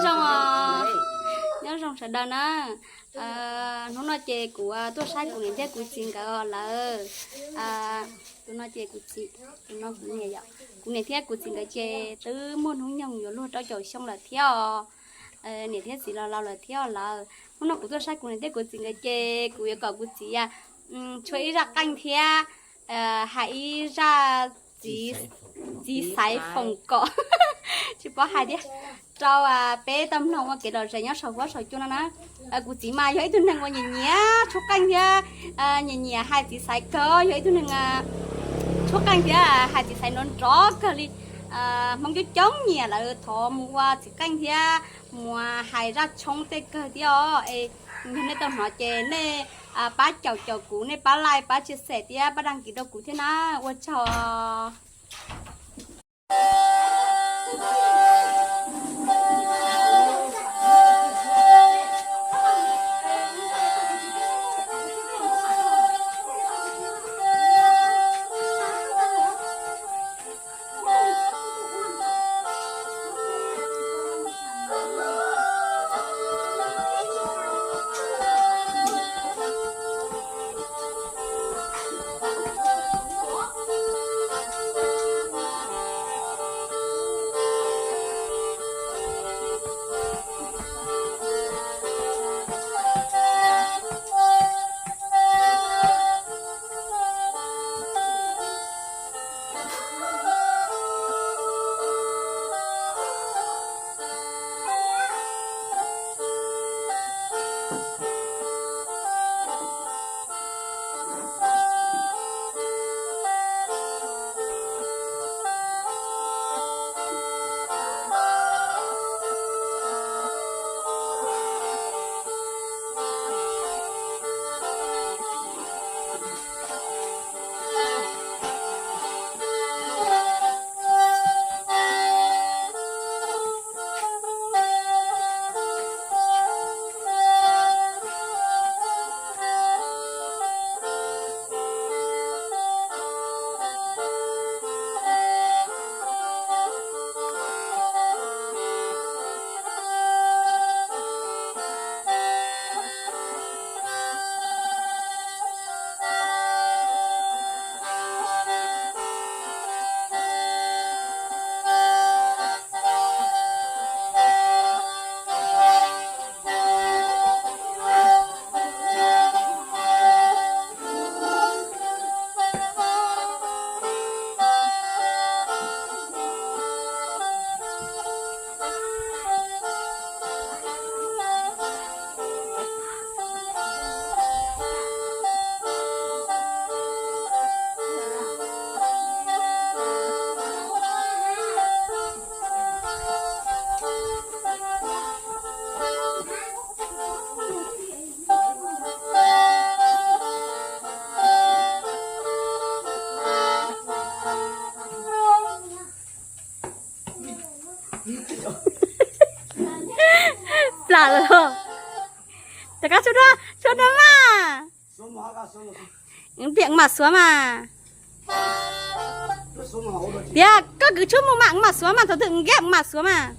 Zoo, nyob zoo sawv daws na. Hnub no ces kuv tuaj saib kuv niam thiab kuv txiv nkawd lawm. Tus no ces kuv txiv, tus no kuv niam yom. Kuv niam thiab kuv txiv nkawd ces twb muaj hnub nyoog yuav luag rau caum xyoo lawm thiab os. Niam thiab txiv los laus lawm thiab lawm. Hnub no kuv tuaj saib kuv niam thiab kuv txiv nkawd ces kuv yuav kom kuv txiv tshuab ib zaj qeej thiab hais ib zaj txiv, txiv xaiv foom kom, tsis paub hais thiab, rau peb tau mloog ua kev lom zem nyob saum huab saum cua no na. Kuv txiv mas yog ib tug neeg uas nyiam nyiam tshuab qeej thiab nyiam nyiam hais txiv xaiv kawg, yog ib tug neeg tshuab qeej thiab hais txiv xaiv nrov nrov kawg li. Hmoob coob coob nyiam lawv thov mus ua txiv qeej thiab mus hais zaj tshoob tej kawg thiab os. Es yog nej tau hnov ces nej pab caum caum kuv, nej pab like, pab share thiab pab đăng ký rau kuv thiab na. Ua tsaug. Plam lawm. Rov qab tshuab dua, tshuab dua mas. Npiam mam xuav mas. Tias koj kwv tshuab mus mam mam xuav mas, thaum twg nkeb mam xuav mas.